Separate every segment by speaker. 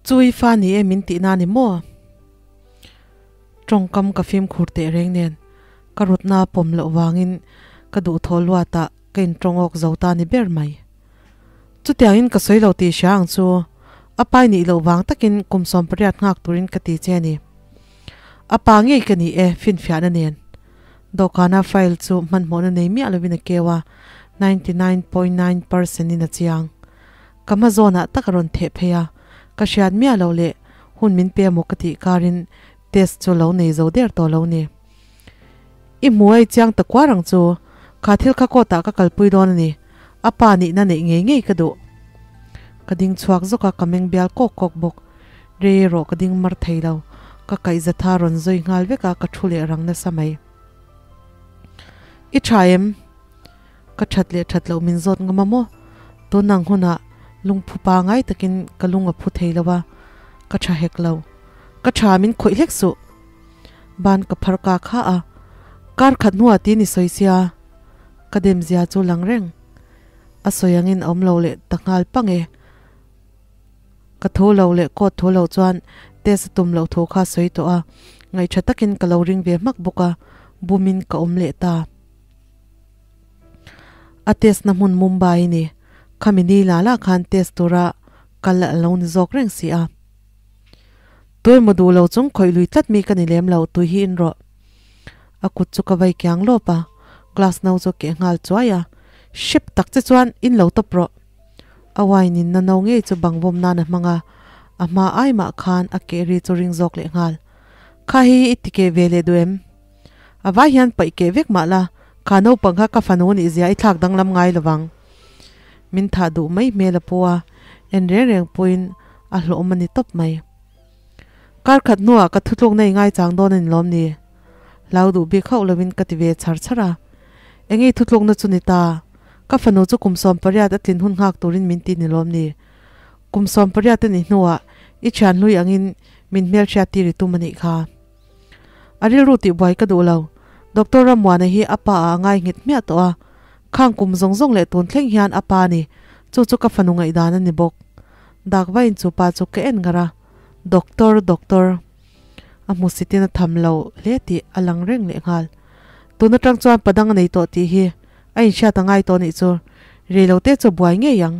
Speaker 1: Chu i fa ni e min tihna ni maw? Tawngkam ka fimkhur teh reng nen ka rawtna pawm loh vangin ka duhthawh luatah ka intawngawk zo ta ni ber mai. Chutiangin ka sawi lo tih hria ang chu a pai nih loh vang takin kum 18 nghak turin ka ti che a ni. A pa ngei ka ni e finfiahna nen. Dawhkana file chu hmanhmawhna nei miah lovin a keu a, 99.9% in a chiang. Ka hma zawnah tak a rawn theh phei a, ka hriat miah loh leh hun min pe emaw ka tih karin test chu lo nei zo der tawh lo ni. I hmu a i chiang ta kuar ang chu, kha thil kha court ah ka kalpui dawn a ni, a pa nihna neih ngei ngei ka duh. Ka ding chhuak zawk a, ka meng bial kawk kawk bawk. Rei erawh ka ding mar thei lo, ka kaihzatha rawn zawi nghal vek a, ka thu leh rang nasa mai. I tha em? Ka that leh that loh min zawt ngam a maw? Tun ang hunah lungphu pangai takin ka lung a phu thei lo a, ka tha hek lo. Ka tha min khawih hlek suh. Ban ka phar ka kha a, kar khat hnuah ti ni sawi sia, ka dem zia chu lang reng. A sawi angin a awm lo leh ta nghal pang e. Ka thu lo leh court thu lo chuan test a tum loh thu kha sawi tawh a, ngaihṭha takin ka lo ring ve hmak bawk a, bumin ka awm leh ta. A test na hmun Mumbai ni, khami ni la la khan test tura kal a lo ni zawk reng si a. Tuemaw duh lo chung khawih lui tlat mi ka ni lem lo, tui hi in rawh. A kut chu ka vai kiang lawp a, glass no chu a keh nghal chuai a, hrep tak che chuan in lo tawp rawh. A wine in na no ngei chu bang vawm nan a hmang a, a hma ai mah khan a keh ri chu ring zawk leh nghal. Kha hi i ti keh ve leh duh em? A vai hian paih keh vek mah la, kha naupang kha ka fanu nih zia i thlak danglam ngai lo vang. Min thah duh mai hmel a pu a, en reng reng pawhin a hlawhawm a ni tawp mai. Kar khat hnuah ka thutlukna i ngaichang dawn a ni lawm ni? Hlau duh bik hauh lovin ka ti ve chhar chhar a. Eng i thutlukna chu ni ta? Ka fanu chu kum 18 a tlin hun nghak turin min ti ni lawm ni? Kum 18 a nih hnuah i thian hlui angin min hmelhriat tir i tum a nih kha. A rilru tihbuai ka duh lo. Doctor Rammuana hi a pa ah a ngai nghet hmiah tawh a. Khang kum zawng zawng leh tun thleng hian a pa a ni. Chu chu ka fanu ngaihdan a ni bawk. Dak vain chu pa chu ka en ngar a. Doctor, doctor. A hmusitin a tham lo hle tih a lang reng leh nghal. Tun atang chuan padang a nei tawh tih hi a inhriat a ngai tawh nih chu reilote chu buai ngei ang.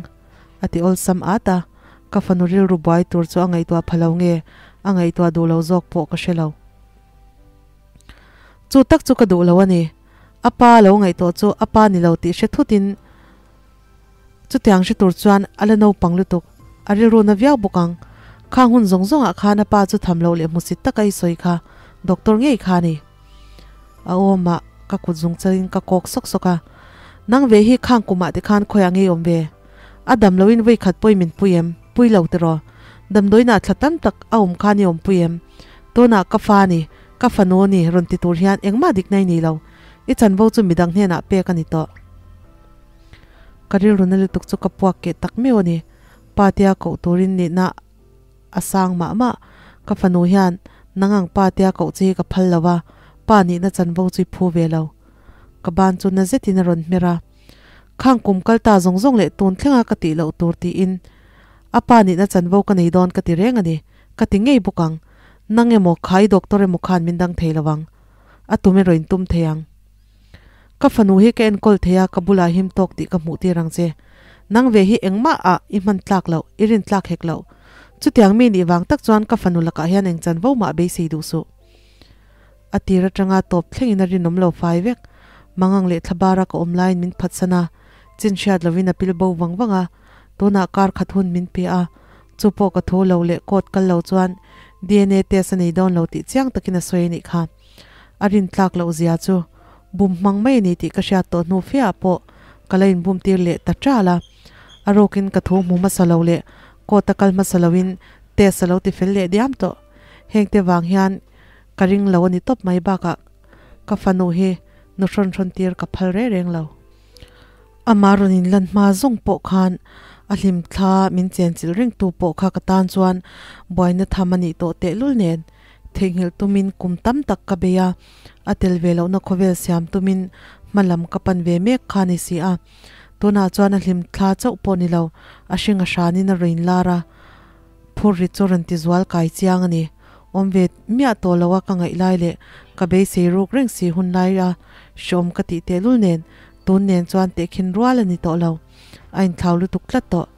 Speaker 1: A ti awlsam at a, ka fanu rilru buai tur chu a ngaihtuah pha lo nge a ngaihtuah duh lo zawk pawh ka hre lo. Chu tak chu ka duh lo a ni. A pa lo ngaihtuah chu a pa ni lo tih hre thutin chutiang hre tur chuan a la naupang lutuk, a rilru na viau bawk ang. Khang hun zawng zawngah khan a pa chu tham loh leh hmusit taka i sawi kha doctor ngei kha a ni. A awmah ka kut zung chalin ka kawk sawk sawk a, Nang ve hi khang kumah te khan khawiah ngei awm ve? A dam loin vawi khat pawhin min pui em? Pui lo tiraw? Damdawiinah thla tam tak a awm khan i awm pui em? Tunah ka fa a ni, ka fanu a ni rawn ti tur hian engmah dikna i nei lo. I chanvo chu midang hnenah pek a ni tawh. Ka rilru na lutuk chu ka puak keh tak meuh a ni. Pa tia koh turin nihna a sang mah mah. Ka fanu hian nang ang pa tia koh che hi ka phal lo a, pa nihna chanvo chu i phu ve lo. Ka ban chu na zetin a rawn hmer a. Khang kum kal ta zawng zawng leh tun thlenga ka tih loh tur tiin a pa nihna chanvo ka nei dawn ka ti reng a ni, ka ti ngei bawk ang. Nang emaw khai doctor emaw khan min dang thei lo ang. A tum erawh in tum thei ang. Ka fanu hi ka enkawl thei a, ka bulah him tawk tih ka hmuh tir ang che. Nang ve hi engmah ah i hman tlak loh, i rin tlak hek loh. Chutiang mi nih vang tak chuan ka fanu lakah hian eng chanvo mah beisei duh suh. A tir atanga tawp thlengin a rinawm lo fai vek. Mangang leh thlabara ka awm laiin min phatsan a, chin hriat lovin a pil bo vang vang a, tunah kar khat hun min pe a, chu pawh ka thu lo leh court kal lo chuan DNA test a nei dawn lo tih chiang takin a sawi a nih kha. A rin tlak loh zia chu bum hmang mai a ni tih ka hriat tawh hnu fiah pawh ka la inbum tir leh ta ṭal a. A rukin ka thu hmu hmasa lo leh court a kal hmasa loin test a lo ti fel leh diam tawh. Hengte vang hian ka ring lo a ni tawp mai bakah ka fanu hi nu hrawn hrawn tir ka phal reng reng lo. Amah rawn inlan hma zawng pawh khan a hlim thla min chenchilh rengtu pawh kha ka tan chuan buaina tham a nih tawh tehlul nen theihnghilh tumin kum tam tak ka bei a, a tel ve lohna khawvel siam tumin hma lam ka pan ve mek kha a ni si a. Tunah chuan a hlim thla chauh pawh ni lo, a hring a hranin a rawn inlar a. Phur rit chu rawn ti zual kai chiang a ni. Awm ve miah tawh lo a ka ngaih lai leh ka beisei ruk reng si hun lai a hreawm ka tih tehlul nen tun nen chuan tehkhin rual a ni tawh lo. A inthlau lutuk tlat tawh.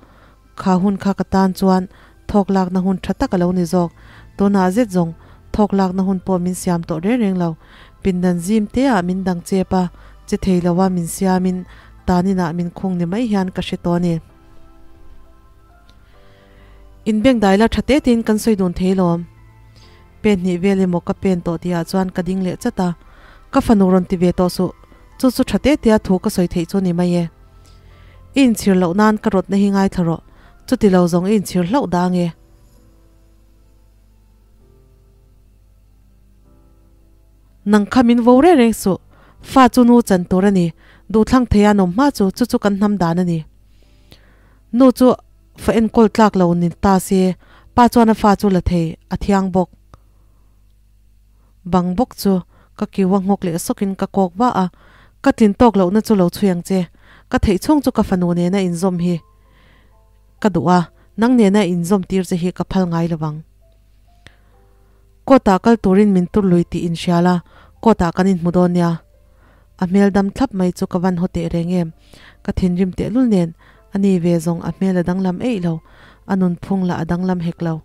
Speaker 1: Kha hun kha ka tan chuan thawk lakna hun tha tak a lo ni zawk. Tunah zet zawng thawk lakna hun pawh min siam tawh reng reng lo. Pindan zim te ah min dang chep a, che thei lo a min siamin tanin ah min khung ni mai hian ka hre tawh a ni. Inbeng dai la tha te tein kan sawi dun thei lawm. Pen hnih vel emaw ka pen tawh tihah chuan ka ding leh chat a, ka fanu rawn ti ve tawh suh, chu chu tha te tea thu ka sawi theih chu ni mai e. I inchhir loh nan ka rawtna hi ngaithla rawh, chuti lo zawng i inchhir hlauh dah ange. Nang kha min vo reng reng suh, fa chu nu chan tur a ni, duhthlang thei a nawm hma chu, chu chu kan hnam dan a ni. Nu chu fa enkawl tlak lo ni ta se, pa chuan a fa chu la thei, a thiang bawk. Bang bawk chu ka kiu a nghawk leh sawkin ka kawk va a, ka tlin tawk lohna chu lo chhui ang che, ka theih chhung chu ka fanu nena inzawm hi ka duh a, nang nena inzawm tir che hi ka phal ngai lo vang. Court-ah kal turin min tur lui tih inhrial a, court-ah kan inhmu dawn nia. A hmel dam thlap mai chu ka van haw teh reng em? Ka thinrim tehlul nen, a ni ve zawng a hmel a danglam eih lo, a nunphung lah a danglam hek lo.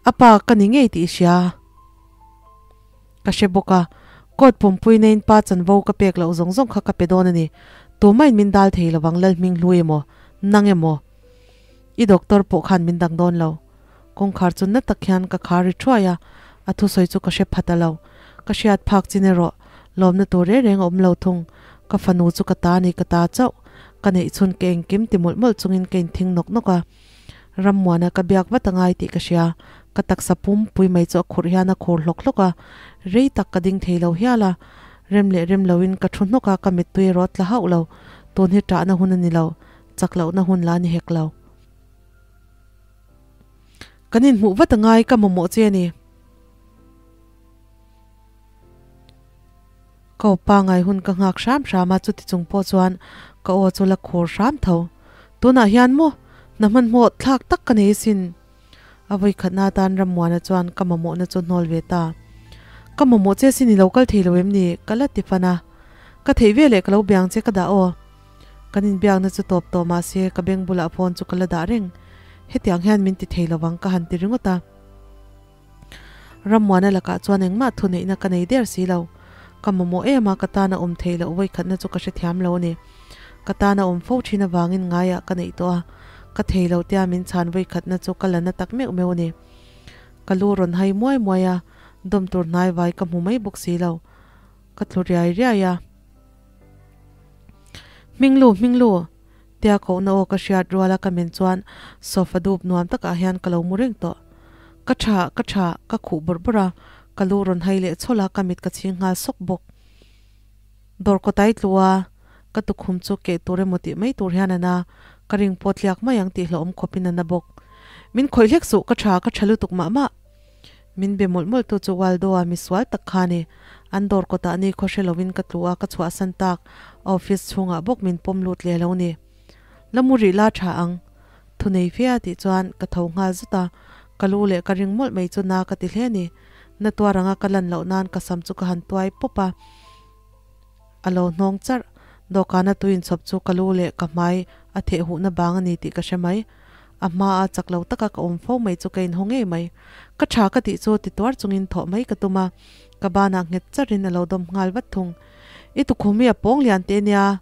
Speaker 1: A pa ka ni ngei tih i hria. Ka hre bawk a, court pumpui neiin pa chanvo ka pek loh zawng zawng kha ka pe dawn a ni. Tumahin min dal thei lovang Lalhming hlui emaw, nang emaw. I doctor pawh khan min dang dawn lo. Kawngkhar chu na tak hian ka khar ri thuai a, a thusawi chu ka hre phat a lo. Ka hriat phak chin erawh lawmna tur reng reng a awm lo thung. Ka fanu chu ka ta ni ka ta chauh. Ka neih chhun ka engkim ti mawlh mawlh chungin ka inthing nawk nawk a. Rammuana ka biak vat a ngai tih ka hria. Ka taksa pum pui mai chu a khurh hian a khur hlawk hlawk a. Rei tak ka ding thei lo hial a. Rem leh rem loin ka thu hnawk a, ka mittui erawh a tla hauh lo. Tun hi ṭahna hun a ni lo. Chak lohna hun la ni hek lo. Kan inhmuh vat a ngai ka mamawh che a ni. Ka aw pangai hun ka nghak hram hram a, chuti chung pawh chuan ka aw chu la khur hram tho. Tunah hian maw hna hmanhmawh thlak tak ka nei asin. A vawikhatna atan Rammuana chuan ka mamawhna chu hnawl ve ta. Ka mamawh che asin i lo kal thei lo em ni? Ka la ti fan a. Ka theih veleh ka lo biang che ka dah aw. Kan inbiakna chu tawp tawh mah se ka beng bulah phone chu ka la dah reng. Hetiang hian min ti thei lovang ka han ti ringawt a. Rammuana lakah chuan engmah thuneihna ka nei der si lo. Ka mamawh em a, ka tan a awm theih loh vawikhatna chu ka hrethiam lo a ni. Ka tan a awm fo thin avangin ngaiah ka neih tawh a, ka thei lo tia min chhan vawikhatna chu ka la na tak meuh meuh a ni. Ka lu rawn hai muai muai a, dawm tur hnai vai ka hmu mai bawk si lo. Ka tlu riai riai a. Hminglu, Hminglu! Tia kohna aw ka hriat ruala ka men chuan sofa dup nuam takah hian ka lo mu reng tawh. Ka tha, ka tha, ka khuh bawrh bawrh a, ka lu rawn hai leh chhawlh a, ka mit ka chhing nghal sawk bawk. Dawr kawtai tlu a, ka tukhum chu keh tur emaw tih mai tur hian a na, ka ring pawh tliak mai ang tih hlauhawm khawpin a na bawk. Min khawih hlek suh, ka tha, ka tha lutuk mah mah. Min be mawlh mawlh tu chu Waldo-a misual tak kha a ni. An dawr kawtah ni khaw hre lovin ka tlu a, ka chhuahsan tak. A office chhungah bawk min pawm lut leh lo ni. La mu rih la tha ang. Thu nei fe a tih chuan ka tho nghal zut a, ka lu leh ka ring mawlh mai chu na ka ti hle a ni. Na tuar anga ka lan loh nan ka sam chu ka han tuai pawp a. A lo hnawng charh. Dawhkana tui inchhawp chu ka lu leh ka hmai a theh huhna bang a ni tih ka hre mai. A hmaa chak lo taka ka awm fo mai chu ka inhaw ngei mai. Ka tha ka tih chu ti tuar chungin thawh mai ka tum a, ka banah nghet charin a lo dawm nghal vat thung. I tukhum hi a pawng lian teh nia,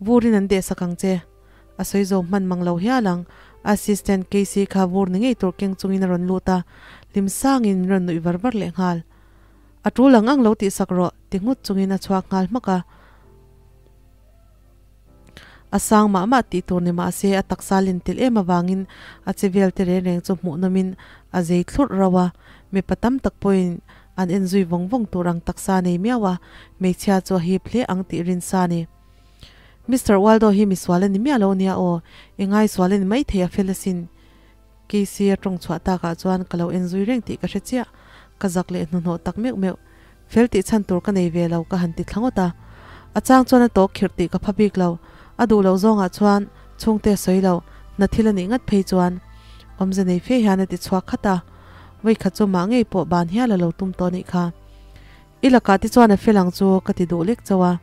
Speaker 1: vurin an dehsak ang che. A sawi zo hman mang lo hial ang. Assistant Casey kha vur ni ngei tur keng chungin a rawn lut a, hlim sangin min rawn nuih var var leh nghal. A tul ang ang lo tihsak rawh, ti nghut chungin a chhuak nghal hmak a. A sang mah mah tih tur ni mah se a taksa len tel em avangin a che vel te reng reng chu hmuh nawmin a zei thlurh rauh a, mipa tam tak pawhin an en zui vawng vawng tur ang taksa nei miau a, hmeichhia chu a hip hle ang tih rinsa a ni. Mister Waldo hi misual a ni miah lo nia aw, i ngaisual a ni maithei a fel asin. Casey a tawng chhuah takah chuan ka lo en zui reng tih ka hre chiah, ka zak leh hnuhnawh tak meuh meuh. Fel tih chhan tur ka nei ve lo ka han ti thla ngawt a. A chang chuan a tawk khirh tih ka pha bik lo. A duh loh zawngah chuan chhungte a sawi lo, hna thil a nih ngat phei chuan. Awmze nei fe hian a ti chhuak khat a, vawi khat chu mah ngei pawh ban hial a lo tum tawh nih kha. I lakah te chuan a fel ang chu ka ti duh lek chauh a.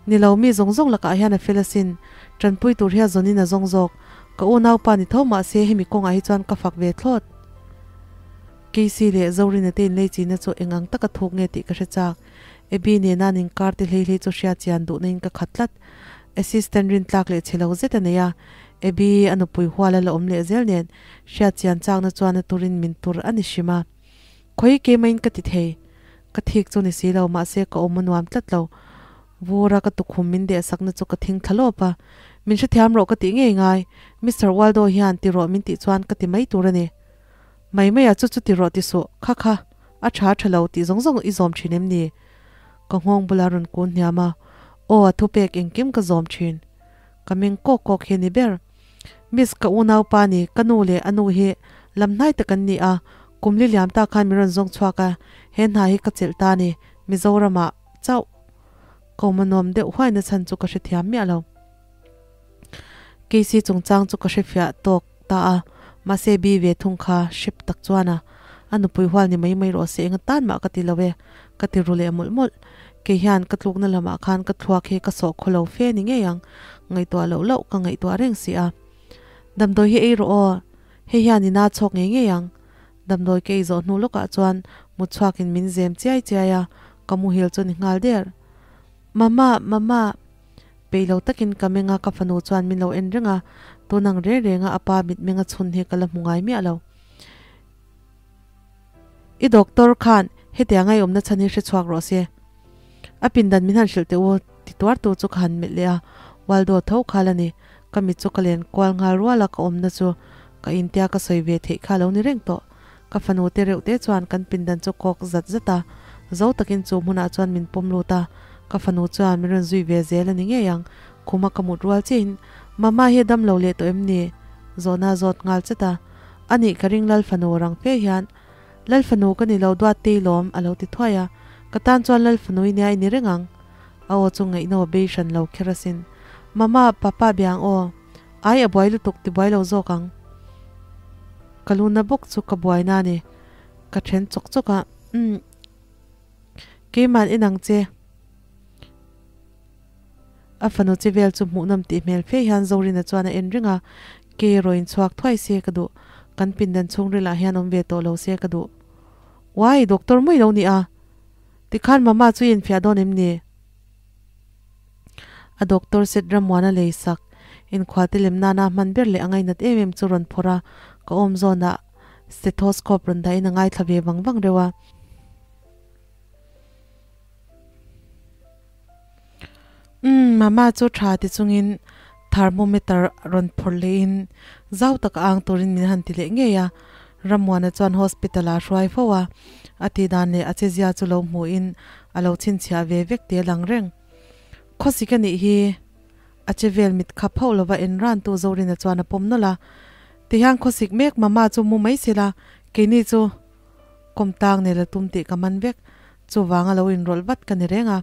Speaker 1: Ni lo, mi zawng zawng lakah hian a fel asin. Tanpui tur hi a zawnin a zawng zawk. Ka unaupa ni tho mahse hemi kawngah hi chuan ka fak ve thlawt. Casey leh Zorina te inlei china chu eng ang taka thuk nge tih ka hre chak. Abby nena an inkar te hlei hlei chu hria chian duhna in ka khat tlat. Assistant rin tlak leh chhe lo zet a nei a, Abby a nupui hual a la awm leh zel nen hriat chian chakna chuan a turin min tur a ni hrim a. Khawi keimahin ka ti thei. Ka thik chu ni si lo mahse ka awm a nuam tlat lo. Vura ka tukhum min dehsakna chu ka thing thla lawp a, Min hrethiam rawh ka tih ngei ngai, Mister Waldo hian ti rawh min tih chuan ka ti mai tur a ni. Mai mai a chu chu ti rawh ti suh, kha kha, a tha tha lo tih zawng zawng i zawm thin em ni? Ka nghawng bula rawn kun hniam a, Aw a thupek engkim ka zawm thin. Ka meng kawk kawk hi a ni ber. Miss ka unaupa ni, ka nu leh a nu hi lam hnai tak an ni a, kum li liam ta khan min rawn zawng chhuak a, he hna hi ka chelh ta ni, Mizoramah chauh. Ka awm a nuam deuh huaina chhan chu ka hrethiam miah lo. Casey chungchang chu ka hrefiah tawk ta a, mahse bi ve thung kha hrep tak chuan a a nupui hual ni mai mai rawh se enga tan mah ka ti lo e, ka ti ru leh mawlh mawlh. Kei hian ka tlukna lamah khan ka thluak hi ka sawh khaw lo fe ni ngei ang, ngaihtuah loh loh ka ngaihtuah reng si a. Damdawi hi ei rawh aw, hei hian i na chhawk ngei ngei ang. Damdawi ka ei zawh hnu lawkah chuan mutchhuakin min zem chiai chiai a, ka muhil chu ni nghal der. Mama, mama. Peih lo takin ka meng a, ka fanu chuan min lo en reng a, tun ang reng reng a a pa mitmeng a chhun hi ka la hmu ngai miah lo. I doctor khan hetiang a i awmna chhan hi hre chhuak rawh se. A pindan min han hrilh teh u, ti tuar tu chu ka han melh leh a, Waldo tho khal a ni. Ka mit chu ka len kual nghal rual a, ka awmna chu ka intia ka sawi ve theih kha lo ni reng tawh. Ka fanu te reuh te chuan kan pindan chu kawk zat zat a, zo takin chu hmunah chuan min pawm lut a, ka fanu chuan min rawn zui ve zel a ni ngei ang, khuma ka mut rual chiahin, Mama hi a dam lo leh tawh em ni? Zawhna a zawt nghal chat a, A nih ka ring Lal fanu rang fe hian, Lal fanu ka ni lo duat tei lawm a lo ti thuai a, ka tan chuan Lal fanu i nia i ni reng ang. A aw chu ngaihno a bei hran lo kher asin. Mama, papa biang aw. Ai a buai lutuk ti buai lo zawk ang. Ka lu na bawk chu ka buai na ni. Ka then chawk chawk a, Umm. Keiman en ang che. A fanu chi vel chu hmuhnawm tih hmel fe hian Zorina chuan a en reng a, Kei erawh inchhuak thuai se ka duh. Kan pindan chhungrilah hian awm ve tawh lo se ka duh. Uai, doctor mai lo ni a. Tikhan mama chu i infiah dawn em ni? A doctor set Ramuana lei sak inkhualte lem nana hman ber leh a ngainat em em chu rawn phawrh a, ka awm zawnah stethoscope rawn dahin a ngaithla ve vang vang reuh a. Umm, mama chu tha ti chungin thermometer rawn phawrh lehin zau taka ang turin min han ti leh ngei a, Ramuana chuan hospital ah a hruai fo a, a tih dan leh a chezia chu lo hmuhin a lo chhinchhiah ve vek tih a lang reng. Khawsik a nih hi a che vel mit khap hauh lova en ran tu Zorina chuan a pawm nawlh a, tihian khawsik mek mama chu mu mai sela keini chu kawmtang nel a tum tih ka man vek, chuvang a lo inrawlh vat ka ni reng a,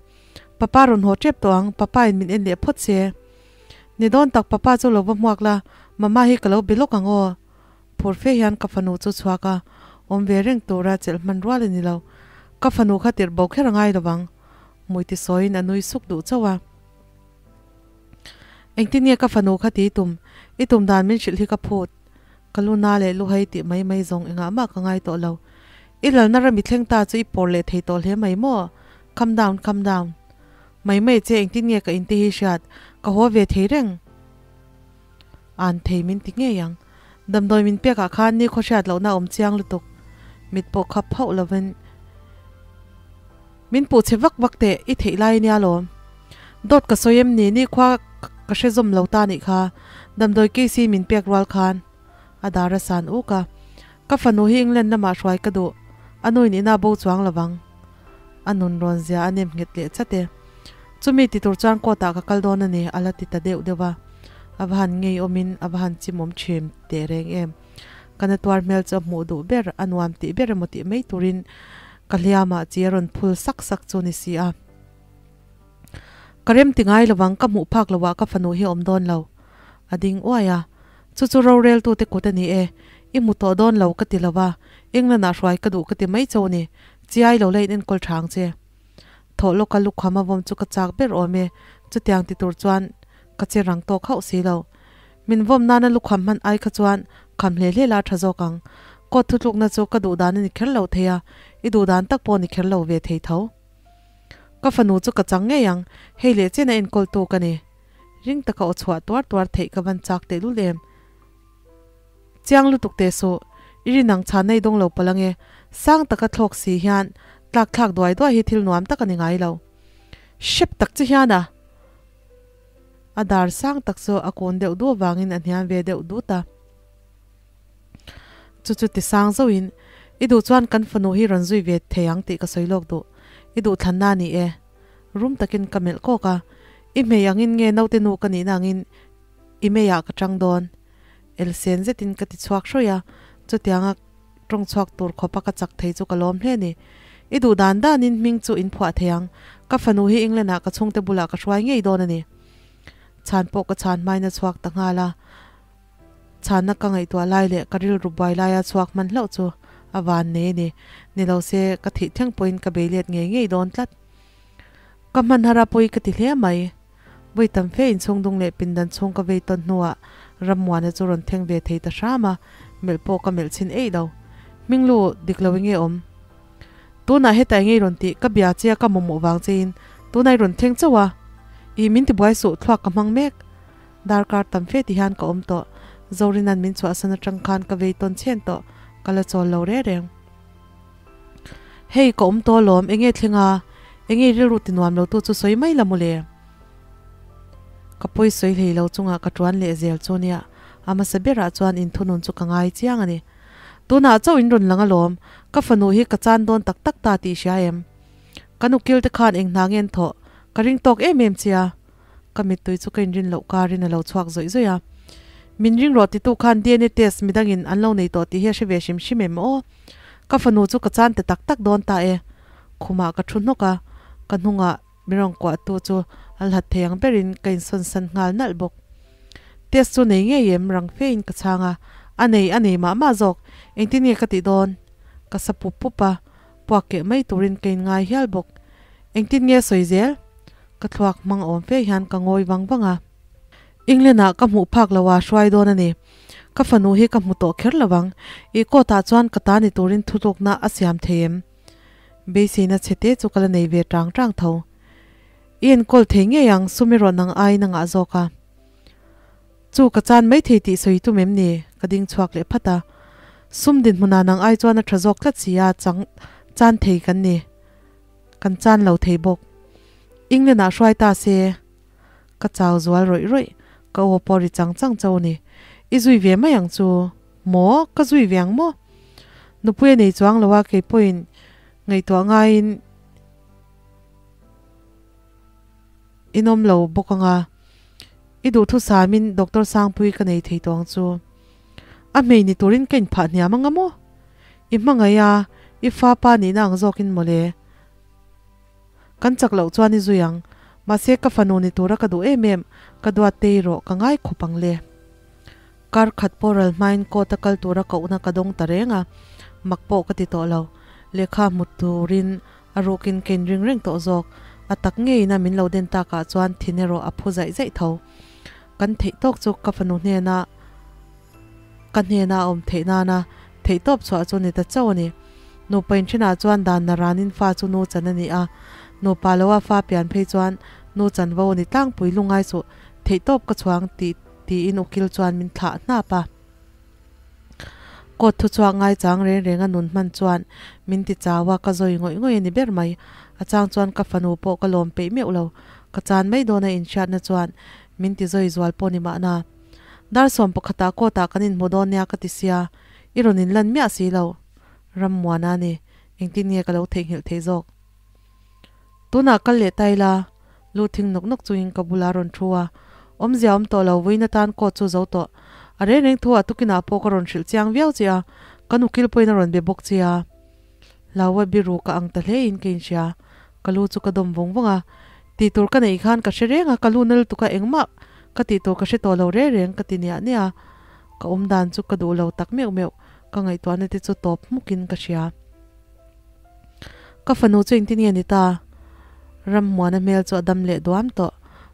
Speaker 1: papa rawn haw tep tawh ang, papa in min en leh phawt se. Ni dawn tak papa chu lo va hmuak la, mama hi ka lo be lawk ang aw. Phur fe hian ka fanu chu chhuak a, awm ve reng tura chelh hman rual a ni lo. Ka fanu kha tirh bo kher a ngai lovang. Hmui ti sawiin a nui suk duh chauh a. Engtin nge ka fanu kha ti tum? I tum dan min hrilh hi ka phut. Ka lu na leh lu hei tih mai mai zawng engah mah ka ngai tawh lo. I lalna ram i thleng ta chu i pawr leh thei tawh hle mai maw? Calm down, calm down. Mai mai che engtin nge ka inte hi hriat? Ka haw ve thei reng. An thei min ti ngei ang. Damdawi min pek ah khan ni khaw hriat lohna a awm chiang lutuk. Mit pawh khap hauh lovin min puh chhe vak vak teh i theih lai ania lawm. Dawt ka sawi em ni ni khua ka hre zawm lo ta nih kha damdawi Casey min pek rual khan a dar a san uk a. Ka fanu hi England lamah hruai ka duh. A nu in ina bo chuang lovang. A nun rawn zia a nem nghet leh chat e. Chumi ti tur chuan court ah ka kal dawn a ni, a la ti ta deuh deuh a. A va han ngeiawmin a va han chimawm thin teh reng em. Ka na tuar hmel chu a hmuh duh ber, a nuam tih ber emaw tih mai turin ka hliamah chi a rawn phul sak sak chu ni si a. Ka rem ti ngai lovang, ka hmuh phak loah ka fanu hi a awm dawn lo. A ding uai a. Chu chu roreltute kut a ni e. I hmu tawh dawn lo ka ti lo va, England ah hruai ka duh ka ti mai chauh a ni. Chiai lo la in enkawl tha ang che. Thawh lawka lukham a vawm chu ka chak ber awm e, chutiang ti tur chuan ka che rang tawk hauh si lo. Min vawm nana lukham hman ai kha chuan kham hle hle la a tha zawk ang. Court thutlukna chu ka duh dan a ni kher lo thei a, i duh dan tak pawh a ni kher lo ve thei tho. Ka fanu chu ka chang ngei ang, hei leh chen a enkawltu ka ni. Ring taka aw chhuah tuar tuar theih ka van chak tehlul em. Chiang lutuk teh suh, i rin ang chhan nei dawng lo palh ange, sang taka thlawk si hian tlak thlak duai duai hi thil nuam tak a ni ngai lo. Hrep tak che hian a! A dar sang tak chu a kun deuh duh avangin a hniam ve deuh dut a. Chu chu ti sang zauhin, I duh chuan kan fanu hi rawn zui ve thei ang tih ka sawi lawk duh. I duh thlanna a ni e. Rum takin ka melh kawk a. I hmei angin nge naute nu ka nihna angin i meiah ka tang dawn. Elsen zetin ka ti chhuak hrawih a, chutianga tawng chhuak tur khawpa ka chak thei chu ka lawm hle a ni. I duh dan danin hming chu in phuah thei ang, ka fanu hi England ah ka chhungte bulah ka hruai ngei dawn a ni. Chhan pawh ka chhan hmain a chhuak ta nghal a, chhanna ka ngaihtuah lai leh ka rilru buai laia chhuak hman hlauh chu a van nei a ni. Ni lo se ka thih thleng pawhin ka bei let ngei ngei dawn tlat. Ka hman har a pawi ka ti hle mai. Vawi tam fe inchhung dung leh pindan chhung ka vei tawn hnuah Rammuana chu rawn thleng ve thei ta hram a, melh pawh ka melh chhin eih lo. Hminglu, dik lo enge awm? Tunah hetah enge i rawn tih? Ka bia che a, ka mamawh vang chein tunah i rawn thleng chauh a. Ih, min tibuai suh, thluak ka hmang mek. Darkar tam fe ti hian ka awm tawh. Zorina'n min chhuahsan atang khan ka vei tawn chhen tawh, ka la chawl lo reng reng. Hei ka awm tawh alawm, enge thleng a? Enge i rilru ti nuam lo tu chu sawi mai la mawle. Ka pawi sawi hlei lo chungah ka tuan leh zel chu nia, a hmasa berah chuan inthunun chu ka ngai chiang a ni. Tunah chauh in rawn lang alawm, ka fanu hi ka chan dawn tak tak ta tih hria em? Kan ukil te khan eng hna nge an thawh? Ka ring tawk em em che a. Ka mittui chu ka inrin loh karin a lo chhuak zawih zawih a. Min ring rawh titu khan DNA test midangin an lo nei tawh tih hi a hre ve hrim hrim em aw? Ka fanu chu ka chan ta tak tak dawn ta e. Khumah ka thu hnawk a, ka hnungah mi rawn kuahtu chu a hlat thei ang berin ka insawn san nghal nalh bawk. Test chu nei ngei em? Rang fein ka chhang a. A nei, a nei mah mah zawk. Engtin nge ka tih dawn? Ka sa pup pup a, puak keh mai turin ka inngai hial bawk. Engtin nge sawi zel? Ka thluak hmang awm fe hian ka ngawi vang vang a. England ah ka hmuh phak lo a hruai dawn a ni. Ka fanu hi ka hmu tawh kher lo ang. I court ah chuan ka ta ni turin thutlukna a siam thei em? Beiseina chhe te chu ka la nei ve tang tang tho. I enkawl thei ngei ang sum erawh nang aiin a ngah zawk a. Chu ka chan mai thei tih sawi tum em ni? Ka ding chhuak leh phat a. Sum dinhmunah nang ai chuan a tha zawk tlat si a, chang chan thei kan ni. Kan chan lo thei bawk. England ah hruai ta se. Ka chau zual rawih rawih. Ka aw pawh ri chang chang chauh a ni. I zui ve mai ang chu. Maw? Ka zui ve ang maw? Nupui a nei chuang lo a, kei pawhin ngaihtuah ngaiin inawm lo bawk ang a. I duhthusamin Doctor Sangpui ka nei thei tawh ang chu. A hmei ni turin ka inphah hniam ang a maw? I hmangaih a, i fa pa nihna ang zawkin mawle. Kan chak loh chuan i zui ang. Mahse ka fanu ni tura ka duh em em, ka duat tei rawh ka ngai khawp ang le. Kar khat pawh ral hmain court a kal tura kohna ka dawng ta reng a, mak pawh ka ti tawh lo. Lehkha hmu turin a rukin ka inring reng tawh zawk. A tak ngeiin a min lo den takah chuan thin erawh a phu zaih zaih tho. Kan theih tawk chu ka fanu hnena ka hnena a awm theih nana theihtawp chhuah chu ni ta chauh a ni. Nupa inthenah chuan dan na ranin fa chu nu chan a ni a, nupa loa fa pian phei chuan nu chanvo a ni tlangpui lungai suh theihtawp ka chhuang tih tiin ukil chuan min thlah hnap a. Court thu chhuak ngaichang reng reng a nun hman chuan min ti chau a, ka zawi ngawih ngawih a ni ber mai. A chang chuan ka fanu pawh ka lawm peih meuh lo, ka chan mai dawna inhriatna chuan min ti zawi zual pawh ni mahna. Dar 11ah court ah kan inhmu dawn nia ka ti sia, i rawn inlan miah si lo. Rammuana a ni, engtin nge ka lo theihnghilh thei zawk? Tunah kal leh ta ila, lu thing nawk nawk chungin ka bulah a rawn thu a, awmzia awm tawh lo, vawiin atan court chu zo tawh. A reng reng thu ah tukinah pawh ka rawn hrilh chiang viau che a, kan ukil pawhin a rawn be bawk che a. Hlaua biru ka ang ta hlein ka inhria, ka lu chu ka dawm vawng vawng a, tih tur ka neih khan ka hre reng a, ka lu na lutuk a engmah ka tih tur ka hre tawh lo reng reng ka ti niah niah a, ka awm dan chu ka duh lo tak meuh meuh. Ka ngaihtuahna te chu tawp hmukin ka hria. Ka fanu chu engtin nge ni ta? Rammuana hmel chu a dam leh duam tawh.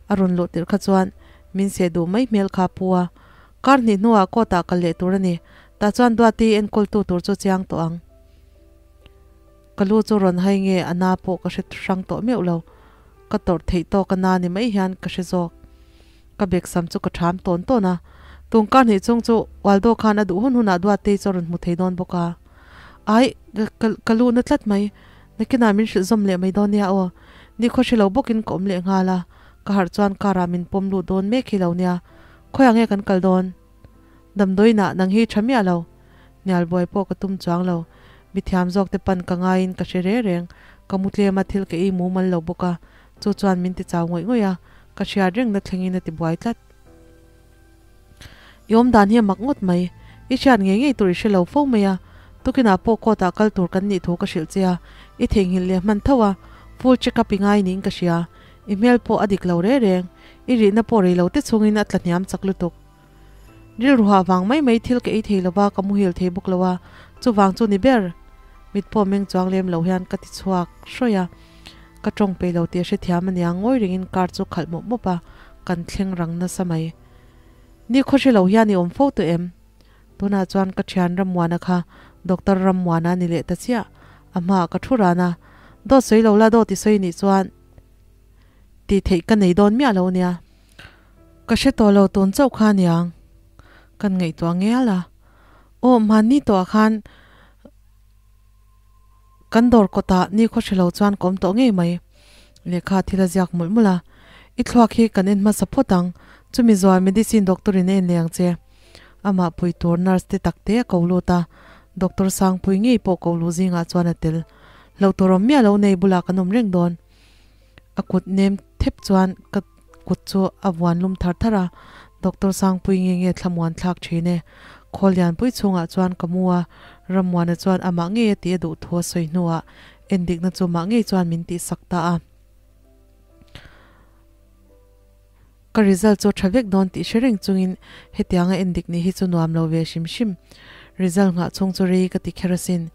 Speaker 1: A rawn luh tirh kha chuan min seh duh mai hmel kha a pu a. Kar hnih hnuah court ah kal leh tur a ni. Tah chuan Duati enkawltu tur chu chiang tawh ang. Ka lu chu rawn hai nge a na pawh ka hre hrang tawh meuh lo. Ka tawrh theih tawk a na ni mai hian ka hre zawk. Ka bag sam chu ka ṭham tawn tawn a. Tun kar hnih chung chu Waldo khan a duh hun hunah Duatei chu a rawn hmu thei dawn bawk a. Ai, ka ka lu na tlat mai. Nakinah min hrilh zawm leh mai dawn nia aw. Nikhaw hre lo bawkin ka awm leh nghal a. Ka harh chuan car ah min pawm lut dawn mek hi lo nia. Khawiah nge kan kal dawn? Damdawiinah nang hi tha miah lo. Hnial buai pawh ka tum chuang lo. Mi thiam zawk te pan ka ngaiin ka hre reng reng. Ka mu tlem a thil ka ei mumal lo bawk a. Chu chuan min ti chau ngawih ngawih a. Ka hriat rengna thlengin a ti buai tlat. I awm dan hi a mak ngawt mai. I hriat ngei ngei tur i hre lo fo mai a. Tukinah pawh court ah kal tur kan nih thu ka hrilh che a. I theihnghilh leh hman tho a. Full check up i ngai niin ka hria. I hmel pawh a dik lo reng reng. I rihna pawh rei lo te chungin a tla hniam chak lutuk. Rilruha vang mai mai thil ka ei thei lova ka muhil thei bawk lo a, chuvang chu ni ber. Mit pawh meng chuang lem lo hian ka ti chhuak hrawih a, ka tawng peih lo tih a hrethiam ania ngawi ringin car chu khalh mawp mawp a, kan thleng rang nasa mai. Ni khawhri lo hian i awm fo tawh em? Tunah chuan ka thian Rammuana kha Doctor Rammuana a ni leh ta chiah, a hmaah ka thu ran a, dawt sawi lo la dawt i sawi nih chuan tih theih ka nei dawn miah lo nia. Ka hre tawh lo tun chauh kha aniang kan ngaihtuah ngial a. Aw hmanni tawhah khan kan dawr kawtah nikhaw hre lo chuan ka awm tawh ngei mai. Lehkha thil a ziak mawlh mawlh a. I thluak hi kan en hmasa phawt ang, chumi zual medicine doctor in a en leh ang che. Amah pui tur nurse te tak te a ko lut a, doctor Sangpui ngei pawh ko luh zingah chuan a tel. Hlauh tur awm miah lo nei bulah kan awm reng dawn. A kut nem thep chuan ka kut chu a vuan lum thar thar a, Doctor Sangpui nge nge thlamuan thlak thin e. Khawl lianpui chhungah chuan ka mu a, Rammuana chuan amah ngei a tih a duh thu a sawi hnuah endikna chu mah ngei chuan min tihsak ta a. Ka result chu tha vek dawn tih hre reng chungin hetianga endik nih hi chu nuam lo ve hrim hrim. Result nghah chhung chu rei ka ti kher asin.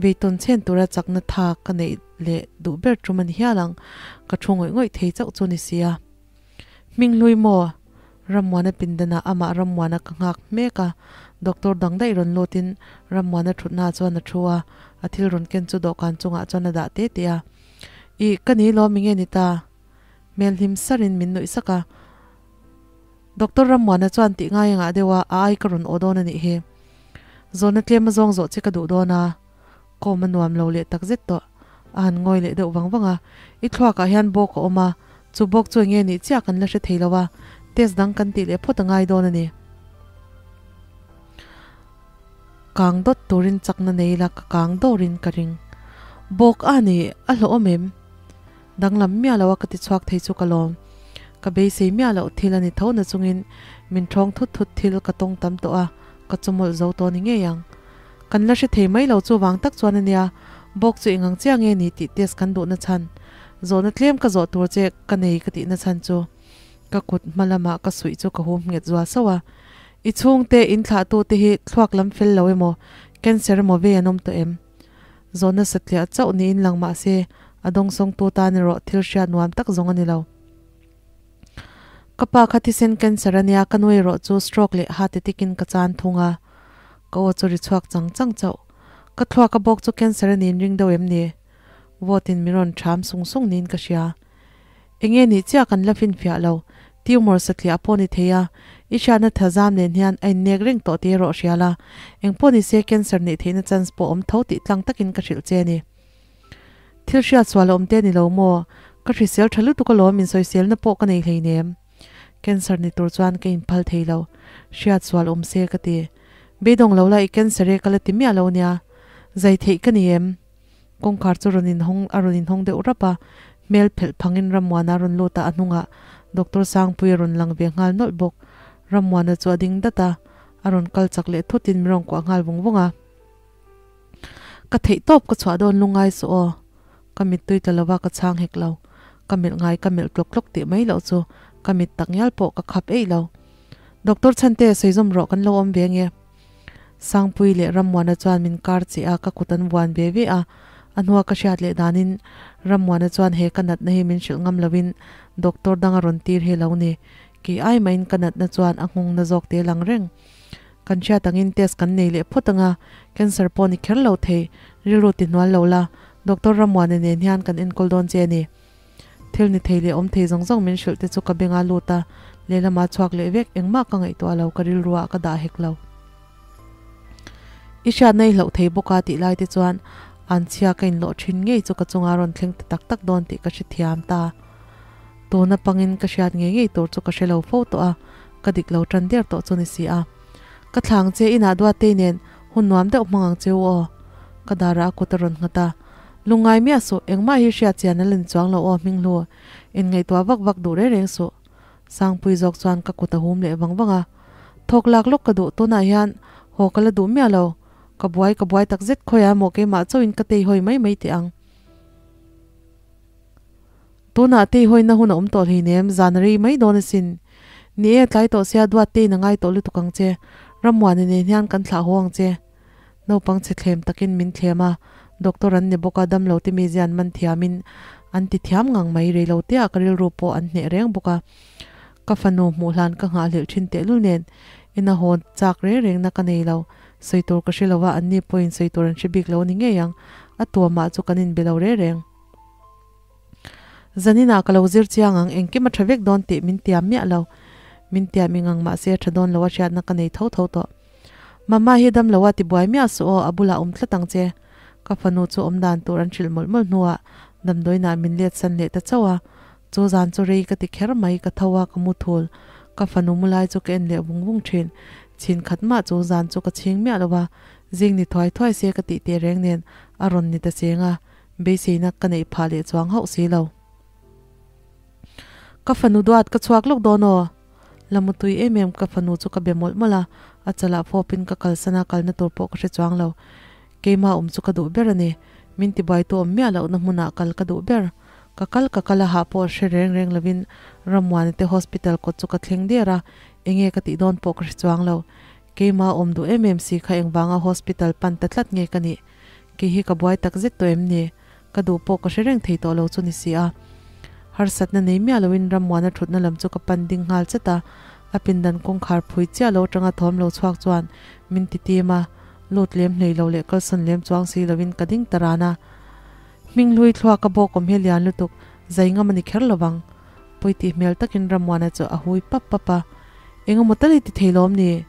Speaker 1: Veitawn chhen tura chakna tha ka neih leh duh ber tum a ni hial ang. Ka thu ngawih ngawih thei chauh chu ni sia. Hming hlui maw? Rammuana pindanah amah Rammuana ka nghak hmek a. Doctor dang daih rawn lutin Rammuana thutnaah chuan a thu a, a thil rawn ken chu dawhkan chungah chuan a dah te te a. Ih, ka ni lawm enge ni ta? Hmel hlim sarin min nuih sak a. Doctor Rammuana chuan tih ngai angah deuh a, a ai ka rawn aw dawn a nih hi. Zawhna tlem a zawng zawh che ka duh dawn a, kawm a nuam lo leh tak zet tawh. A han ngawi leh deuh vang vang a, I thluakah hian bawk a awm a, chu bawk chu enge nih chiah kan la hre thei lo a, test dang kan tih leh phawt a ngai dawn a ni. Kang dawt turin chakna nei ila ka kang dawrin ka ring. Bawk a ni, a hlawhawm em? Danglam miah lo a ka ti chhuak thei chu ka lawm. Ka beisei miah loh thil a ni tho na chungin min thawng thut thut thil ka tawng tam tawh a, ka chawmawlh zo tawh ni ngei ang. Kan la hre thei mai lo chu vang tak chuan a nia, bawk chu eng ang chiah nge ni tih test kan duh na chhan. Zawhna tlem ka zawh tur che ka nei ka tih na chhan chu ka kut hma lamah ka suih chu ka hum nghet zual sauh a. I chhungte in thlahtu te hi thluak lam fel lo emaw, cancer emaw vei an awm tawh em? Zawhna satliah chauh niin lang mah se, a dawngsawngtu tan erawh thil hriat nuam tak zawng a ni lo. Ka pa kha thisen cancer a nia, ka nu erawh chu stroke leh heart attack in ka chan thung a. Ka aw chu ri chhuak chang chang chauh. Ka thluak a bawk chu cancer a niin ring deuh em ni? Vote in min rawn ṭham sung sung niin ka hria. Enge nih chiah kan la finfiah lo, tumor satliah pawh ni thei a, i hriatna thazam nen hian a innek reng tawh tih erawh hria la, eng pawh ni se cancer neih theihna chance pawh awm tho tih tlang takin ka hrilh che a ni. Thil hriat sual a awm te ni lo maw? Ka hrisel tha lutuk alawm insawiselna pawh ka nei hleinem. Cancer ni tur chuan ka inphal thei lo, hriat sual awm se ka ti. Beidawng lo la i cancer e ka la ti miah lo nia. Zai theih ka ni em? Kawngkhar chu rawn inhawng a rawn inhawng deuh rap a, hmel phelh phangin Rammuana a rawn lut a, a hnungah Doctor Sangpuia rawn lang ve nghal nawlh bawk. Rammuana chu a ding dat a, a rawn kal chak leh thutin min rawn kuah nghal vung vung a. Ka theih tawp ka chhuah dawn lungngai suh aw. Ka mittui tla lova ka chhang hek lo. Ka melh ngai ka melh tlawk tlawk tih mai loh chu ka mit tak ngial pawh ka khap eih lo. Doctor Chhante sawi zawm rawh kan lo awm ve nge. Sangpuii leh Rammuana chuan min kar che a, ka kut an vuan ve ve a. A hnua ka hriat leh danin Rammuana chuan he ka natna hi min hrilh ngam loin doctor dang a rawn tir hi lo ni. Kei ai mahin ka natna chuan a nghawng na zawk te lang reng. Kan hriat angin test kan nei leh phawt anga, cancer pawh ni kher lo thei, rilru ti hnual lo la, Doctor Rammuana nen hian kan enkawl dawn che a ni. Thil ni thei leh awm thei zawng zawng min hrilh te chu ka benga lut a, lehlamah chhuak leh vek engmah ka ngaihtuah lo, ka rilruah ka dah hek lo. I hriatna i hlauh thei bawk a tih lai te chuan anchhia ka inlawh thin ngei chu ka chunga rawn thleng ta tak tak dawn tih ka hrethiam ta. Tuna pangin ka hriat ngei ngei tur chu ka hre lo fo tawh a, ka dik lo tan der tawh chu ni si a. Ka thlang che inah Duatei nen hun nuam deuh hmang ang cheu aw. Ka darah a kut a rawn nghat a. Lungngai miah suh, engmah hi hriat chian a la ni chuang lo aw Hminghlu, inngaihtuah vak vak duh reng reng suh. Sangpui zawk chuan ka kut a hum leh vang vang a. Thawk lak lawk ka duh, tunah hian haw ka la duh miah lo. Ka buai ka buai tak zet khawiah emaw keimah chauhin ka tei hawi mai mai teh ang. Tunah tei hawina hun a awm tawh hleinem, zan a rei mai dawn asin. Ni e, tlai tawh sia duat teiin a ngai tawh lutuk ang che. Rammuana nen hian kan thlah haw ang che. Naupang chhe thlem takin min thlem a, doctor an ni bawk a, damlo te mizia an man thiamin an ti thiam ngang mai, reilo te ah ka rilru pawh an hneh reng bawk a. Ka fanu hmuh hlan ka nghahhlelh thin tehlul nen ina haw chak reng reng na ka nei lo, sawi tur ka hre lo a, anni pawhin sawi tur an hre bik lo a ni ngei ang, a tuamah chu kan inbe lo reng reng. Zaninah ka lo zir chiang ang, engkim a tha vek dawn tih min tiam miah lo. Min tiam ing ang mahse a tha dawn lo a hriatna ka nei tho tho tawh. Mama hi dam lo a tibuai miah suh aw, a bulah awm tlat ang che. Ka fanu chu awm dan tur an hrilh mawlh mawlh hnuah damdawiinah min let san leh ta chauh a. Chu zan chu rei ka ti kher mai, ka tho a, ka mu thul. Ka fanu mu lai chu ka en leh vung vung thin. Chhin khat mah chu zan chu ka chhing miah lo a, zing ni thuai thuai se ka tih teh reng nen a rawn ni ta cheng a. Beiseina ka neih phah leh chuang hauh si lo. Ka fanu duat ka chhuak lawk dawn aw. La mutui em em ka fanu chu ka be mawlh mawlh a, a chalah fawpin ka kalsan a, kalna tur pawh ka hre chuang lo. Keimah awm chu ka duh ber a ni. Min tibuaitu awm miah lohna hmunah kal ka duh ber. Ka kal ka kal a hah pawh hre reng reng lovin Rammuana te hospital kawt chu ka thleng der a, enge ka tih dawn pawh ka hre chuang lo. Keimah awm duh em em si kha engvanga hospital pan ta tlat nge ka nih? Kei hi ka buai tak zet tawh em ni? Ka duh pawh ka hre reng thei tawh lo chu ni si a. Harsatna nei miah loin Rammuana thutna lam chu ka pan ding nghal chat a, a pindan kawngkhar phui chiah lo atanga thawm lo chhuak chuan min ti tim a, lut lem hlei lo leh kalsawn lem chuang si loin ka ding ta ran a. Hming hlui thluak ka bawk awm hi lian lutuk, zai ngam a ni kher lovang. Pawi tih hmel takin Rammuana chu a hui pap pap a, Engemaw tal i ti thei lawm ni?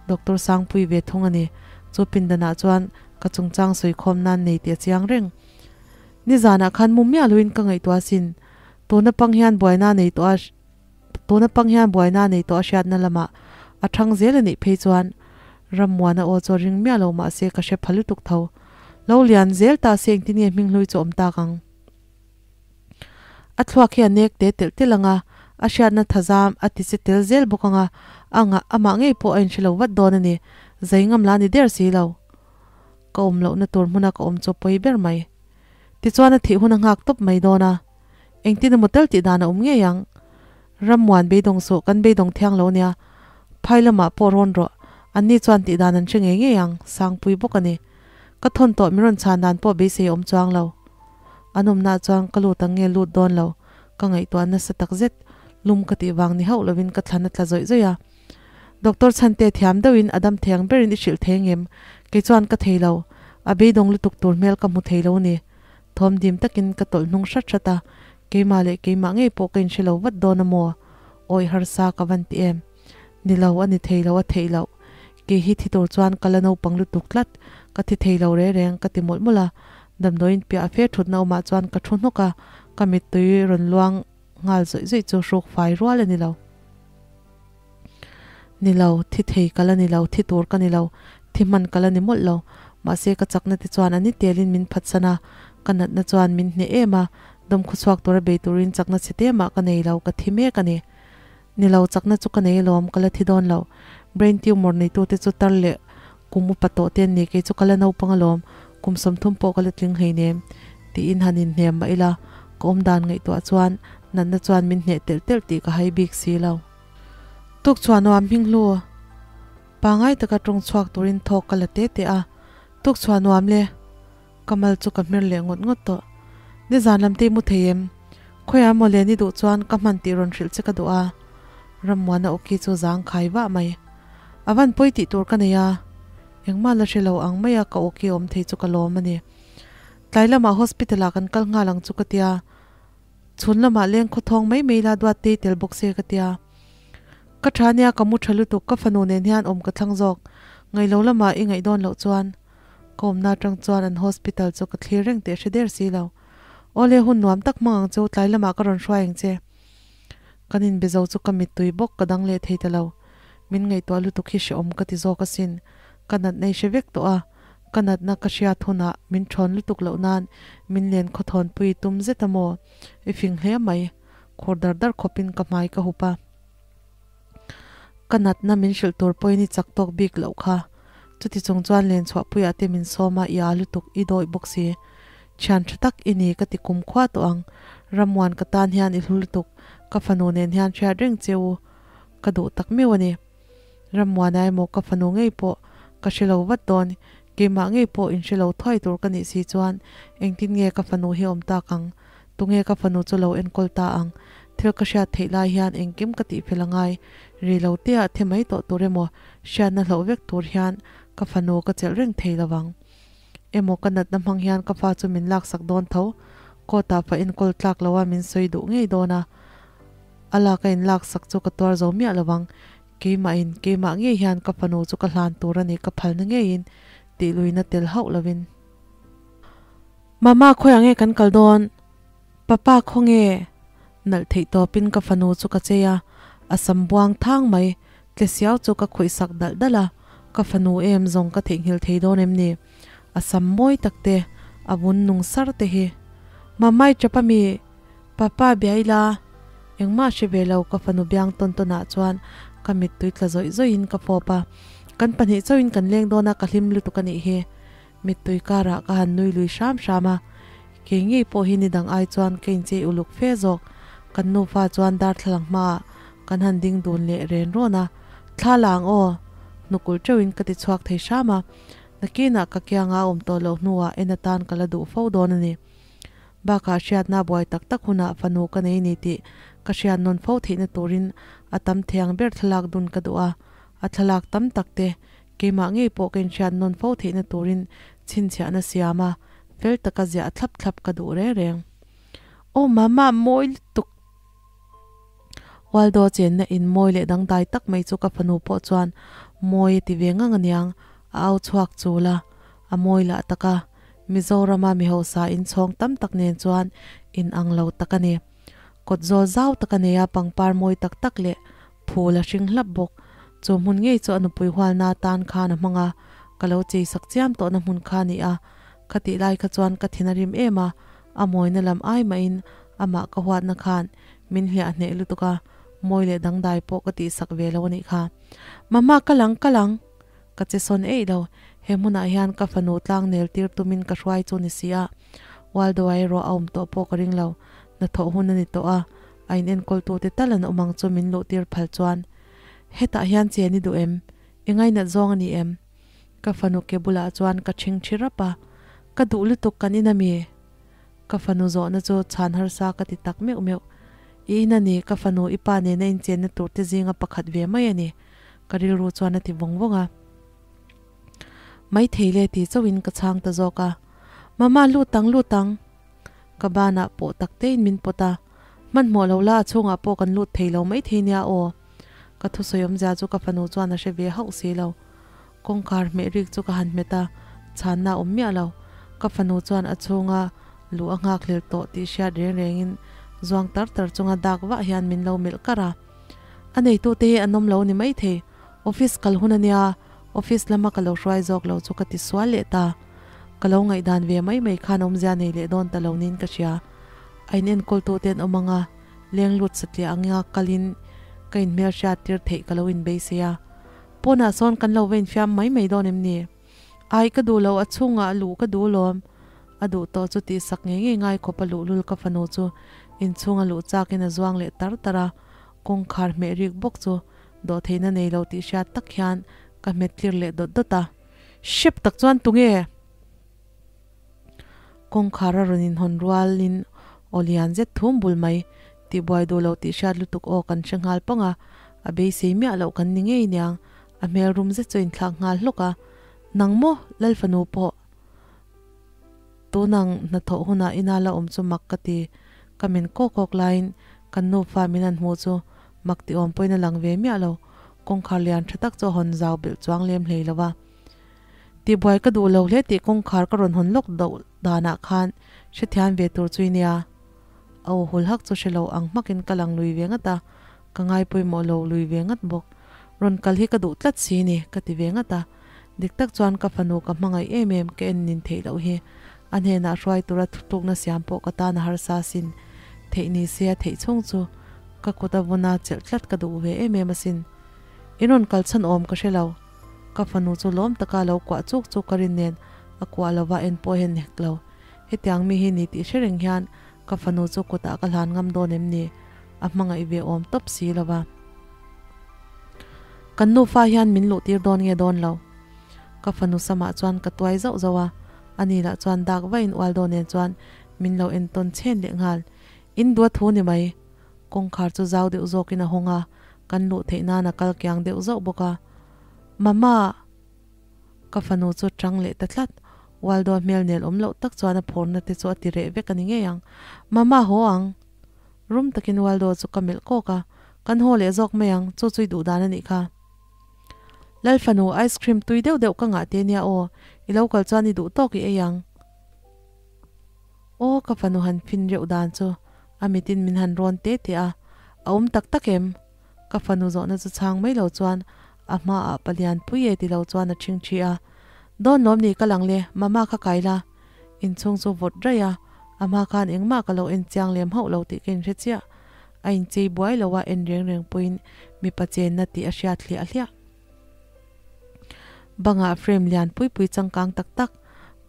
Speaker 1: Doctor Sangpui ve thung a ni. Chu pindanah chuan ka chungchang sawikhawm nan nei tih a chiang reng. Nizanah khan mu miah loin ka ngaihtuah asin. Tuna pang hian buaina nei tawh a Tuna pang hian buaina nei tawh a hriatna lamah a thang zel a nih phei chuan Rammuana aw chu a ring miah lo mahse ka hre pha lutuk tho. Lo lian zel ta se engtin nge hming hlui chu awm tak ang. A thluak hi a nek te telh telh ang a, a hriatna thazam a ti che tel zel bawk ang a, a ngah amah ngei pawh a inhre lo vat dawn a ni. Zai ngam la ni der si lo. Ka awm lohna tur hmuna ka awm chu a pawi ber mai. Tichuan a thih hun a nghak tawp mai dawn a. Engtin emaw tel tih dan a awm ngei ang. Rammuan beidawng suh, kan beidawng thiang lo nia. Phai lamah pawh rawn rawh. Anni chuan tih dan an hre ngei ngei ang, Sangpui bawk a ni. Ka thawn tawh min rawn chhan dan pawh beisei a awm chuang lo. An awmnaah chuan ka lut ang nge lut dawn lo, ka ngaihtuah nasa tak zet. Lum ka tih vang ni hauh lovin ka thlan a tla zawih zawih a. Doctor Chhante thiam deuhin a dam thei ang berin i hrilh thei ngem? Kei chuan ka thei lo. A beidawng lutuk tur hmel ka hmu thei lo ni. Thawm dim takin ka tawlh hnung hrat hrat a, keimah leh keimah ngei pawh ka inhre lo vat dawn a maw? Awi harsa ka van ti em? Ni lo, a ni thei lo, a theih loh. Kei hi thi tur chuan ka la naupang lutuk tlat, ka thi thei lo reng reng ka ti mawlh mawlh a. Damdawiin piah fe thutna awmah chuan ka thu hnawk a, ka mittui rawn luang nghal zawih zawih chu hruk fai rual a ni lo. Ni lo, thi thei ka la ni lo, thi tur ka ni lo, thi hman ka la ni mawlh lo. Mahse ka chakna te chuan a ni telin min phatsan a, ka natna chuan min hneh em a, dawmkhaw chhuak tura bei turin chakna chhe te mah ka nei lo, ka thi mek a ni. Ni lo, chakna chu ka nei alawm, ka la thi dawn lo. Brain tumor neitute chu tar leh kum upa tawh te an ni, kei chu ka la naupang alawm, kum 30 pawh ka la tling hleinem, tiin han inhnem mah ila, ka awm dan ngaihtuah chuan natna chuan min hneh telh telh tih ka hai bik si lo. Tuk chuan nuam hming hlu. Pangai taka tawng chhuak turin thawk ka la te te a, tuk chhuah nuam le. Ka mal chu ka hmer leh ngawt ngawt tawh. Nizan lam te i mu thei em? Khawiah maw le ni duh chuan ka hman tih rawn hrilh che ka duh a. Rammuana awki chu zang khai vah mai. A van pawi tih tur ka nei a. Engmah la hre lo ang maia ka awki awm thei chu ka lawm a ni. Tlai lamah hospital ah kan kal nghal ang chu ka tia. Chhun lamah leng khawthawng mai mai la duat tei tel bawk se ka tia. Ka tha nia ka mu tha lutuk ka fanu nen hian awm ka thlang zawk. Ngailo lamah i ngaih dawn loh chuan. Ka awmna atang chuan an hospital chu ka thlir reng teh hre der si lo. Awle hun nuam tak hmang ang chu tlai lamah ka rawn hruai ang che. Kan inbe zo chu ka mittui bawk ka dang leh thei ta lo. Min ngaihtuah lutuk hi hrehawm ka ti zawk asin. Ka natna i hre vek tawh a, ka natna ka hriat hunah min thawn lutuk loh nan min len khawthawnpui tum zet a maw? I fing hle mai. Khur dar dar khawpin ka hmai ka hup a. Ka natna min hrilh tur pawhin i chak tawk bik loh kha. Chuti chung chuan len chhuahpuiah te min sawm a, i â lutuk, i dawih bawk si. Thian tha tak i ni ka ti kum khua tawh ang. Rammuan ka tan hian i hlu lutuk, ka fanu nen hian hriat reng che u ka duh tak miau a ni. Rammuana emaw ka fanu ngei pawh ka hre lo vat dawn, keimah ngei pawh in hre lo thuai tur ka nih si chuan engtin nge ka fanu hi awm tak ang? Tunge ka fanu chu lo enkawl ta ang? Thil ka hriat theih lai hian engkim ka tih fel angai, ri lo te ah the mai tawh tur emaw hriatna hloh vek tur hian ka fanu ka chelh reng thei lo vang. Emaw ka natna hmang hian ka fa chu min laksak dawn tho, court ah fa enkawl tlak lo a min sawi duh ngei dawn a, a lak a in laksak chu ka tuar zo miah lo vang. Keimahin keimah ngei hian ka fanu chu ka hlan tur a ni ka phalna ngeiin tih luina tel hauh lovin. Mama khawiah nge kan kal dawn? Papa khawnge? Nalh theih tawpin ka fanu chu ka chei a, a sam buang thang mai, tle siau chu ka khawih sak dalh dalh a, ka fanu em zawng ka theihnghilh thei dawn em ni? A sam mawi tak te, a vun nung sar te hi. Mamai tap a mi? Papa bia ila? Engmah hre ve lo ka fanu biang tawn tawn ah chuan ka mittui tla zawih zawih in ka fawp a, kan pahnih chauhin kan leng dawn a ka hlim lutuk a nih hi. Mittui karah ka han nui lui hram hram a, kei ngei pawh hi nidang ai chuan ka inchei uluk fe zawk. Kan nufa chuan darthlalang hmaah kan han ding dun leh ren rawn a, Thla la ang aw! Hnukul teuhin ka ti chhuak thei hram a, nakinah ka kianga a awm tawh loh hnuah en atan ka la duh fo dawn a ni. Bakah hriatna buai tak tak hunah fanu ka nei ni tih ka hriat nawn fo theihna turin a tam thiang ber thlalak dun ka duh a, a thlalak tam tak te Keimah ngei pawh ka inhriat nawn fo theihna turin chhinchhiahna siam a, fel taka ziah thlap thlap ka duh reng reng. Aw mama, mawi lutuk! Waldo chenna in mawi leh dangdai tak mai chu ka fanu pawh chuan mawi a ti ve ngang aniang, a au chhuak chul a, a mawi lah tak a, Mizorama mi hausa inchhawng tam tak nen chuan in ang lo tak a ni. Kawt zawl zau tak a nei a, pangpar mawi tak tak leh Phul a hring hlap bawk. Chu hmun ngei chu a nupui hualna atan khan a hmang a, ka lo chei sak chiam tawhna hmun kha a ni a. Khatih lai kha chuan ka thin a rim em a, a mawina lam ai mahin amah ka huatna khan min hliah hneh lutuk a, mawi leh dangdai pawh ka tihsak ve lo a nih kha. Mama ka lang ka lang! Ka che sawn eih lo, he hmunah hian ka fanu tlang nel tir tumin ka hruai chu ni si a, Waldo a erawh a awm tawh pawh ka ring lo, hnathawh hun a ni tawh a, A in enkawltute tal an awm ang chu min luh tir phal chuan, Hetah hian che ni duh em? I ngainat zawng a ni em? Ka fanu ke bulah chuan ka ṭhing ṭhi rap a, Ka duh lutuk kan in a mi? Ka fanu zawhna chu chhan harsa ka ti tak meuh meuh. I in a ni, ka fanu i pa nena inchenna tur te zinga pakhat ve mai a ni, ka rilru chuan a ti vawng vawng a. Maithei le ti chauhin ka chhang ta zawk a, Mama lut ang lut ang! Ka banah pawh tak tein min pawt a, hmanhmawh lo la a chhungah pawh kan lut thei lo mai thei nia aw. Ka thusawi awmzia chu ka fanu chuan a hre ve hauh si lo. Kawngkhar hmeh rik chu ka han hmet a, chhanna a awm miah lo. Ka fanu chuan a chhunga luh a nghakhlel tawh tih hriat reng rengin zuang tar tar chunga dak vah hian min lo melh kar a. A neitute hi an awm lo ni maithei, office kal hun a nia, office lama ka lo hruai zawk lo chu ka ti sual leh ta. Ka lo ngaihdan ve mai mai khan awmzia nei leh dawn ta lo niin ka hria. A in enkawltu te an awm ang a, leng lut satliah anga kalin ka inhmel hriat tir theih ka lo inbeisei a. Pawnah sawn kan lo va infiam mai mai dawn em ni? Ai ka duh lo, a chhungah luh ka duh lawm. A duh tawh chu tihsak ngei ngei ngai khawp a luhlul ka fanu chu inchhunga luh chakin a zuang leh tar tar a, kawngkhar hmeh rik bawk chu dawhtheihna nei lo tih hriat tak hian ka hmet tlir leh dawt dawt a. Hrep tak chuan tunge? Kawngkhar a rawn inhawn rualin aw lian zet thum bul mai tihbuai duh lo tih hriat lutuk aw kan hre nghal pang a, a beisei miah loh kan ni ngei niang, a hmel rum zet chu a inthlak nghal hlawk a, Nang maw Lalfanu pawh tunang hnathawh hunah ina la awm chu mak ka ti, ka men kawk kawk laiin kan nufa min han hmuh chu mak ti awm pawhin a lang ve miah lo, kawngkhar lian tha tak chu a hawn zau belh chuang lem hlei lo va. Tihbuai ka duh lo hle tih kawngkhar ka rawn hawn lawk doh danah khan hrethiam ve tur chu i nia. A aw hul hak chu hre lo ang hmakin ka lang lui ve ngat a, ka ngai pawimawh lo lui ve ngat bawk. Rawn kal hi ka duh tlat si ni, ka ti ve ngat a. Dik tak chuan ka fanu ka hmangaih em em ka en nin theih loh hi. A hnenah hruai tura thutlukna siam pawh ka tan a harsa asin. Theih ni se a theih chhung chu ka kut a vuna chelh tlat ka duh ve em em asin. In rawn kal chhan awm ka hre lo. Ka fanu chu lawm taka lo kuah chuk chuk ka rin nen a kuah lova en pawh hian hek lo. Hetiang mi hi ni tih hre reng hian ka fanu chu kutah ka hlan ngam dawn em ni? A hmangaih ve awm tawp si lova. Kan nufa hian min luh tir dawn nge dawn lo? Ka fanu samah chuan ka tuai zauh zauh a, ani lah chuan dak vain ual dawn nen chuan min lo entawn chhen leh nghal. In dua thu ni mai. Kawngkhar chu zau deuh zawkin a hawng a, kan luh theih nan a kal kiang deuh zauh bawk a. Mama! Ka fanu chu chang leh ta tlat. Waldo hmel nel awm loh tak chuan a phurna te chu a ti reh vek a ni ngei ang. Mama haw ang! Rum takin Waldo chu ka melh kawk a, Kan haw leh zawk mai ang, chu chu i duh dan a nih kha. Lal fanu, ice cream tui deuh deuh ka ngah te nia aw, i lo kal chuan i duh tawk i ei ang. Aw ka fanu han fin reuh dan chu a mitin min han rawn te te a, a awm tak tak em? Ka fanu zawhna chu chhang mai lo chuan a hmaah palian pui e ti lo chuan a ṭhing ṭhi a. Dawn lawm ni ka lang le, mama kha kai la. Inchhung chu vawt raih a, a hma khan engmah ka lo en chiang lem hauh lo tih ka inhre chiah. A inchei buai lo a en reng reng pawhin mipa chenna tih a hriat hliah hliah. Bangah frame lian pui pui changkang tak tak,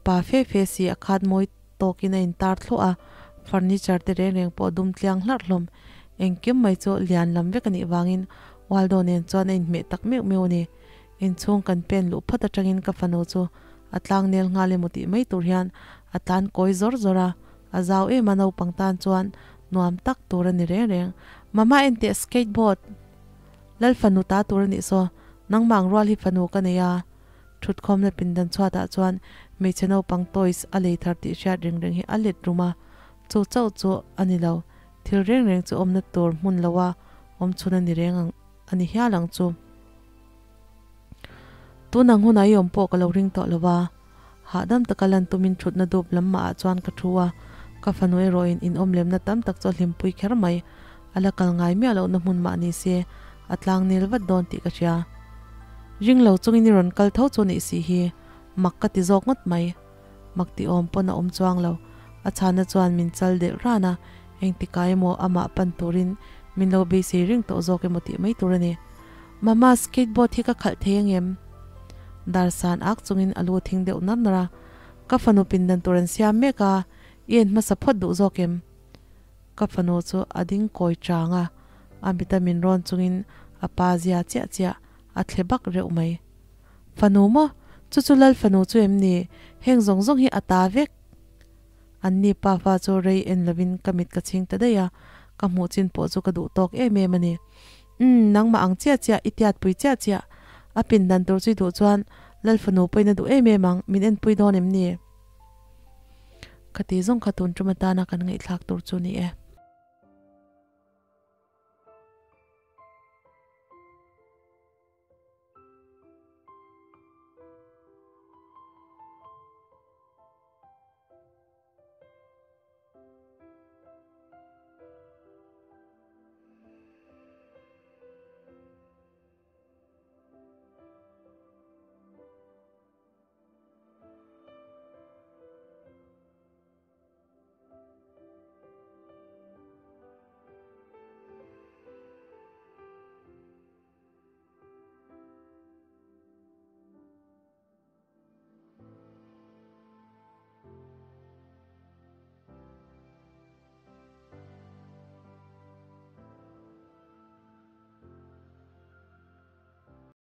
Speaker 1: pa fe fe si a khat mawi tawkin a intar thluah a, furniture te reng reng pawh dum tliang hlarh hlawm. Engkim mai chu lian lam vek a nih vangin Waldo nen chuan a inhmeh tak meuh meuh a ni. Inchhung kan pen luh phawt atangin ka fanu chu a tlang nel nghal emaw tih mai tur hian a tlan kawi zawr zawr a, a zau em a naupang tan chuan nuam tak tur a ni reng reng. Mama enteh skateboard! Lal fanu ta tur a nih saw, nangmah ang rual hi fanu ka nei a. Thutkhawmna pindan chhuatah chuan hmeichhe naupang toys a lei thar tih hriat reng reng hi a let rum a, chu chauh chu a ni lo, thil reng reng chu awmna tur hmun loa awm chhun a ni reng ang a ni hial ang chu. Tun ang hunah i awm pawh ka lo ring tawh lo va, hahdam taka lan tumin thutna dup lam mahah chuan ka thu a, ka fanu erawhin inawm lemna tam tak chu a hlimpui kher mai, a la kal ngai miah lohna hmun mah ni se a tlang nel vat dawn tih ka hria. Ring lo chungin i rawn kal tho chu nih si hi, mak ka ti zawk ngawt mai. Mak ti awm pawn a awm chuang lo, a chhana chuan min chal delh ran a, engtikah emaw amah pan turin min lo beisei reng tawh zawk emaw tih mai tur a ni. Mama, skateboard hi ka khalh thei angem? Dar san ak chungin a lu thing deuh nar nar a, Ka fanu pindan tur an siam mek a, i en hmasa phawt duh zawk em? Ka fanu chu a ding kawi chang a, a mita min rawn chungin a pa zia chiah chiah a thle bak reuh mai. Fanu maw? Chu chu Lal fanu chu em ni? Heng zawng zawng hi a ta vek. An ni pa fa chu rei en lovin ka mit ka chhing ta daih a, ka hmuh chin pawh chu ka duh tawk em em a ni. Umm, nangmah ang chiah chiah, i tiatpui chiah chiah. A pindan tur chu i duh chuan Lal fanu pawhin a duh em em ang, min enpui dawn em ni? Ka ti zawng kha tun tum atana kan ngaihthlak tur chu ni e.